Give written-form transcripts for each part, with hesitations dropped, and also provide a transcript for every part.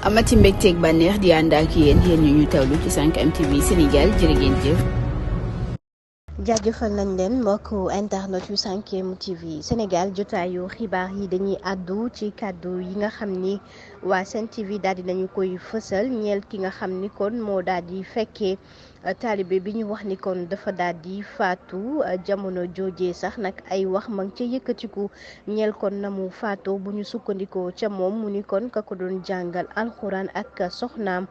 amati mbégteeg bànneex di ànd ak yéen ñu tawlu ci 5M TV Sénégal jërë ngeen jëf. jaajëfal nañ leen mbokku internet yu 5M TV Sénégal jotaayu xibaar yi dañuy àddu ci kàddu yi nga xam ni waa Sen TV daal di nañu koy fësal ñeel ki nga xam ni kon moo daal di fekkee taalibe bi ñu wax ni kon dafa daal di faatu jamono joojee sax nag ay wax ma ngi ca yëkkatiku ñeel kon na mu faatoo bu ñu sukkandikoo ca moom mu ni kon ka ko doon jàngal alxuraan ak soxnaam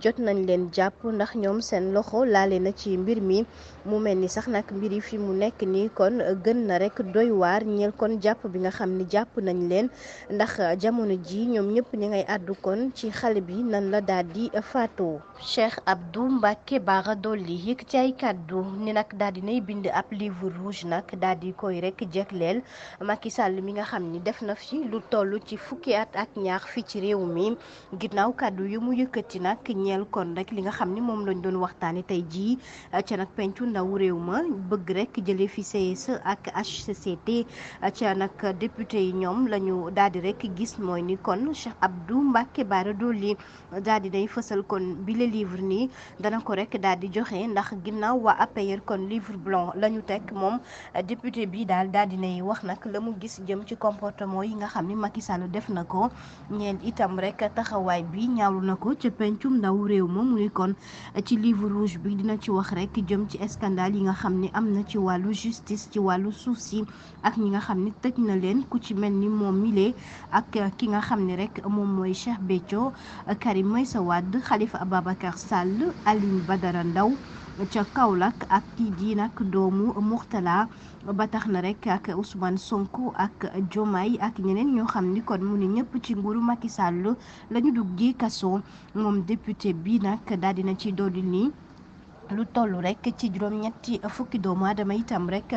jot nañ leen jàpp ndax ñoom seen loxo laale na ci mbir mi mu mel ni sax nag mbir yi fi mu nekk nii kon gën na rek doy waar ñeel kon jàpp bi nga xam ni jàpp nañ leen ndax jamono ji ñoom ñëpp ñi ngay àddu kon ci xale bi nan la daal di faatoo. Cheikh Abdou Mbacké Bara Dolly yëg ci ay kàddu ni nag daal di nay bind ab livre rouge nag daal di koy rek jegleel Macky Sall mi nga xam ni def na fi lu toll ci fukki at ak ñaar fii ci réew mi ginnaaw kàddu yu mu yëkkati nag ñeel kon rek li nga xam ni moom lañ doon waxtaanee tey jii ca nag pencu ndaw réew ma bëgg rek jëlee fi CSE ak HCCT ca nag député yi ñoom la ñu daal di rek gis mooy ni kon Cheikh Abdou Mbacké Bara Dolly daal di day fësal kon bile livre nii dana ko rek daal di joxe ndax ginnaaw waa APR kon livre blanc la ñu teg moom député bi daal di nay wax nag la mu gis jëm ci comportement yi nga xam ni Macky Sall def na ko ñeen itam rek taxawaay bi ñaawlu na ko ca pencum ndaw réew ma mu ni kon ci livre rouge bi dina ci wax rek jëm ci scandale yi nga xam ni am na ci wàllu justice ci wàllu suuf si ak ñi nga xam ni tëj na leen ku ci mel ni moom mile ak ki nga xam ni rek moom mooy Cheikh Béthio Karim Meïssa Wade Khalifa Ababacar Sall Alioune Badara Ndaw ca Kaolack ak kii di nag doomu Mourtala ba tax na rek ak Ousmane Sonko ak Diomaye ak ñeneen ñoo xam ni kon mu ne ñëpp ci nguuru Macky Sall la ñu dugg ji kaso moom député bi nag daal dina ci dolli nii lu toll rek ci juróom-ñetti fukki doomu aadama itam rek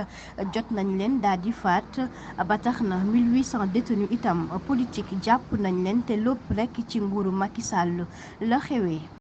jot nañ leen daal di faat ba tax na 1800 détenus itam politique jàpp nañ leen te lépp rek ci nguuru Macky Sall la xewee.